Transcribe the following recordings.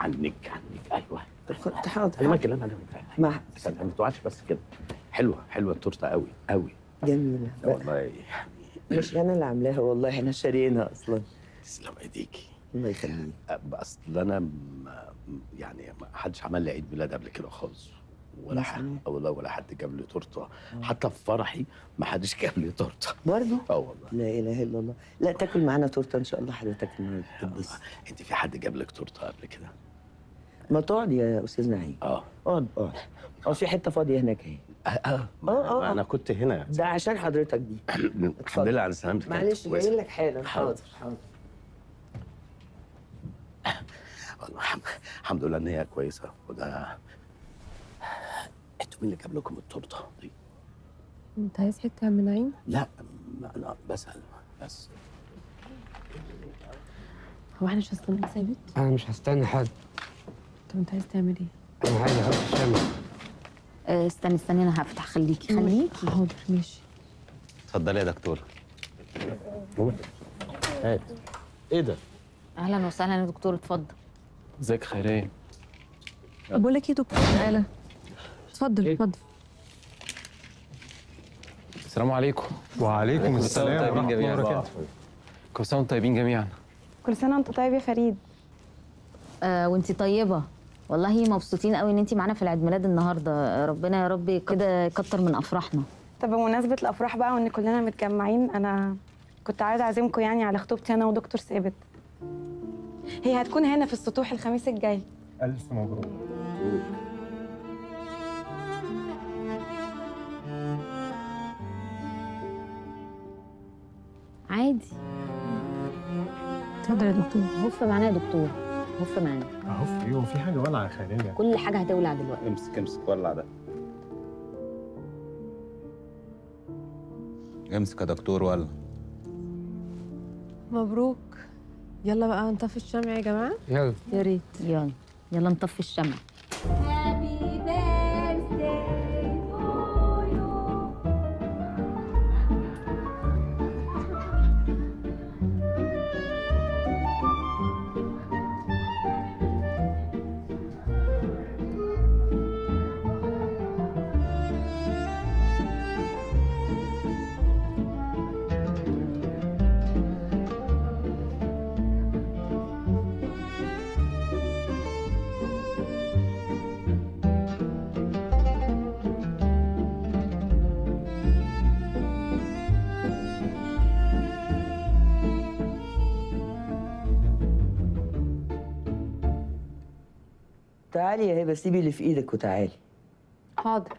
عنك عنك. ايوه طب حاضر. انا ما كلام انا ما ما تقعدش بس كده. حلوة حلوة التورتة قوي قوي. جميلة والله. مش انا اللي عاملاها والله، احنا شاريينها اصلا. تسلم ايديكي. الله يخليك. اصل انا يعني ما حدش عمل لي عيد ميلاد قبل كده خالص، ولا حد والله، ولا حد جاب لي تورته. حتى في فرحي ما حدش جاب لي تورته برضه. اه والله. لا اله الا الله. لا تاكل معانا تورته ان شاء الله حضرتك النهارده تتبسط. انت في حد جاب لك تورته قبل كده؟ ما تقعد يا استاذ نعيم. اه اقعد اقعد. في حتة فاضية هناك اهي. اه انا كنت هنا ده عشان حضرتك دي. الحمد لله على سلامتك. معلش جاي لك حالا. حاضر حاضر. والله الحمد لله ان هي كويسة. وده انتوا مين اللي جاب لكم التورتة دي؟ انت عايز حتة يا عم نعيم؟ لا انا بسال بس. هو احنا مش هنستنى ثابت؟ انا مش هستنى حد. طب انت عايز تعمل ايه؟ انا عايز احط الشمع. استني استني انا هفتح. خليكي خليكي. حاضر ماشي. اتفضلي يا دكتور. هات. ايه ده؟ اهلا وسهلا يا دكتور، اتفضل. ازيك خيرية؟ بقول لك ايه يا دكتور، تعالى اتفضل اتفضل. السلام عليكم. وعليكم السلام ورحمة الله وبركاته. كل سنة وانتم طيبين جميعا. كل سنة وانت طيب يا فريد. وانت طيبة. والله مبسوطين قوي ان انت معانا في العيد ميلاد النهارده. ربنا يا رب كده يكتر من افراحنا. طب بمناسبة الافراح بقى وان كلنا متجمعين، انا كنت عايزه اعزمكم يعني على خطوبتي انا ودكتور ثابت. هي هتكون هنا في السطوح الخميس الجاي. الف مبروك. عادي. اتفضل يا دكتور. هف معانا يا دكتور، هف معانا. هف ايه؟ هو في حاجة ولعه يا خيرية؟ كل حاجة هتولع دلوقتي. امسك امسك ولع ده. امسك يا دكتور ولع. مبروك. يلا بقى نطفي الشمع يا جماعة. يلا يا ريت. يلا يلا نطفي الشمع. Happy birthday to you. تعالي يا هبه، سيبي اللي في ايدك وتعالي. حاضر.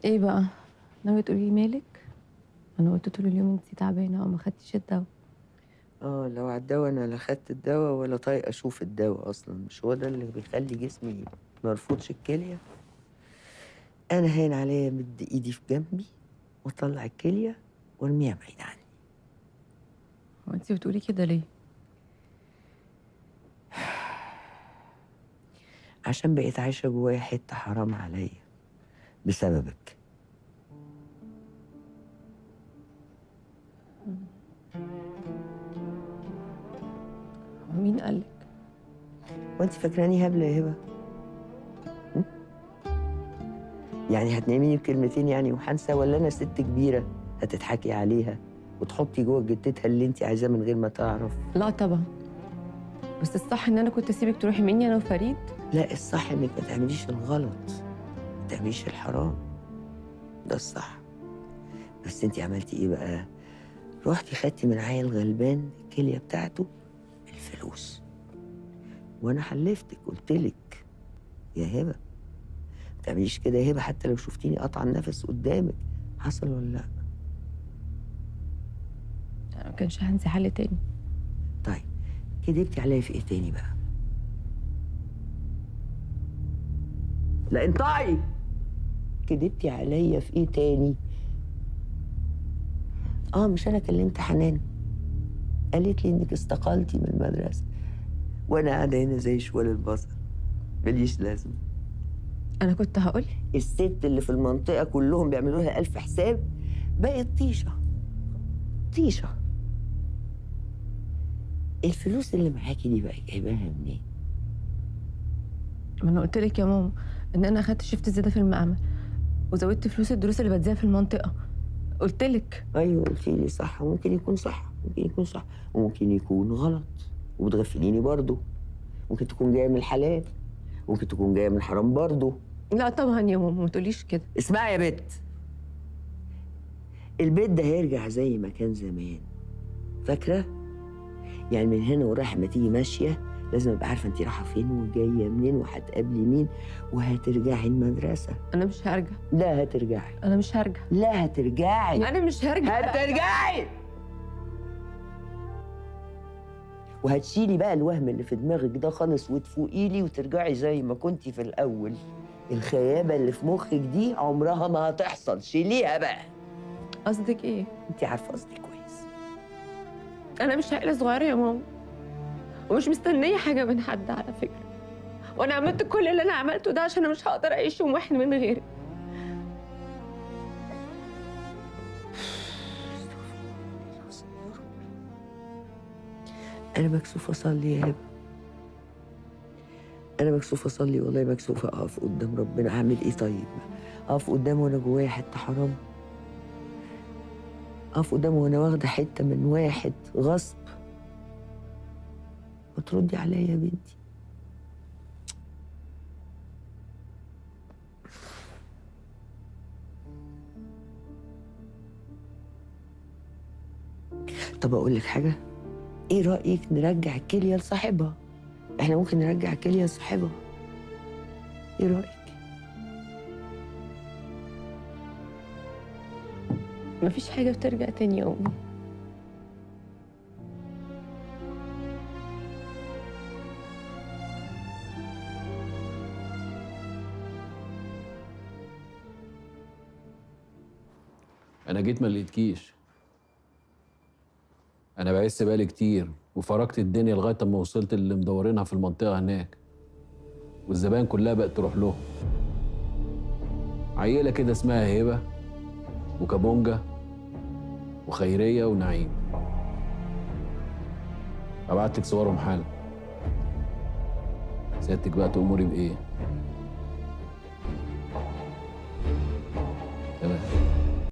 ايه بقى؟ ناوية تقولي مالك؟ انا قلت طول اليوم انتي تعبانة او ما خدتيش الدواء. اه لو على الدواء انا لا خدت الدواء ولا طايقة اشوف الدواء اصلا. مش هو ده اللي بيخلي جسمي ما يرفضش الكلية؟ انا هين عليا مد ايدي في جنبي واطلع الكلية وارميها بعيد عني. هو انتي بتقولي كده ليه؟ عشان بقيت عايشه جوايا حتة حرام عليا بسببك. مين قالك؟ وانت فاكراني هبلة يا هبه؟ يعني هتناميني بكلمتين يعني وحنسى؟ ولا انا ست كبيرة هتضحكي عليها وتحطي جوه جتتها اللي انت عايزاه من غير ما تعرف؟ لا طبعا، بس الصح ان انا كنت اسيبك تروحي مني انا وفريد. لا الصح انك ما تعمليش الغلط، ما تعمليش الحرام، ده الصح. بس انت عملتي ايه بقى؟ رحتي خدتي من عيل غلبان الكلية بتاعته الفلوس. وانا حلفتك قلتلك يا هبه ما تعمليش كده يا هبه، حتى لو شفتيني قطع النفس قدامك. حصل ولا لا؟ انا ما كانش عندي حل تاني. طيب كدبتي عليا في ايه تاني بقى؟ لا انطعي. كدبتي عليا في ايه تاني؟ مش انا كلمت حنان، قالت لي انك استقالتي من المدرسة وانا قاعدة هنا زي شوال البصل ماليش لازمه. انا كنت هقول الست اللي في المنطقة كلهم بيعملوا لها 1000 حساب، بقت طيشه طيشه. الفلوس اللي معاكي دي بقى جايباها منين؟ ما انا قلت لك يا ماما ان انا اخدت shift زيادة في المعمل وزودت فلوس الدروس اللي بديها في المنطقة. قلت لك. ايوه قلتي لي صح، وممكن يكون صح، ممكن يكون صح وممكن يكون غلط، وبتغفليني برضه. ممكن تكون جاية من الحلال، ممكن تكون جاية من الحرام برضه. لا طبعا يا ماما ما تقوليش كده. اسمعي يا بت، البيت ده هيرجع زي ما كان زمان، فاكره؟ يعني من هنا ورايح ما تيجي ماشية لازم ابقى عارفه انت رايحة فين وجاية منين وهتقابلي مين وهترجعي المدرسة. انا مش هرجع. لا هترجعي. انا مش هرجع. لا هترجعي. انا مش هرجع. هترجعي وهتشيلي بقى الوهم اللي في دماغك ده خالص وتفوقي لي وترجعي زي ما كنتي في الاول. الخيابه اللي في مخك دي عمرها ما هتحصل، شيليها بقى. قصدك ايه؟ انت عارفه قصدي كويس. انا مش عيله صغيرة يا ماما، ومش مستنيه حاجة من حد على فكرة، وانا عملت كل اللي انا عملته ده عشان انا مش هقدر اعيش يوم واحد من غيرك. انا مكسوفه اصلي يا هبه، انا مكسوفه اصلي والله، مكسوفه اقف قدام ربنا. اعمل ايه طيب؟ اقف قدامه وانا جوايا حتة حرام؟ اقف قدامه وانا واخده حتة من واحد غصب؟ ما تردي عليا يا بنتي. طب اقول لك حاجة، ايه رايك نرجع الكلية لصاحبها؟ احنا ممكن نرجع الكلية لصاحبها، ايه رايك؟ مفيش حاجة بترجع تاني يا امي. انا جيت ما لقيتكيش. انا بعز بالي كتير وفرجت الدنيا لغاية اما وصلت اللي مدورينها في المنطقة هناك، والزبائن كلها بقت تروح لهم. عيله كده اسمها هبه وكابونجا وخيريه ونعيم. ابعت لك صورهم حالا. سيادتك بقى تأمري بايه؟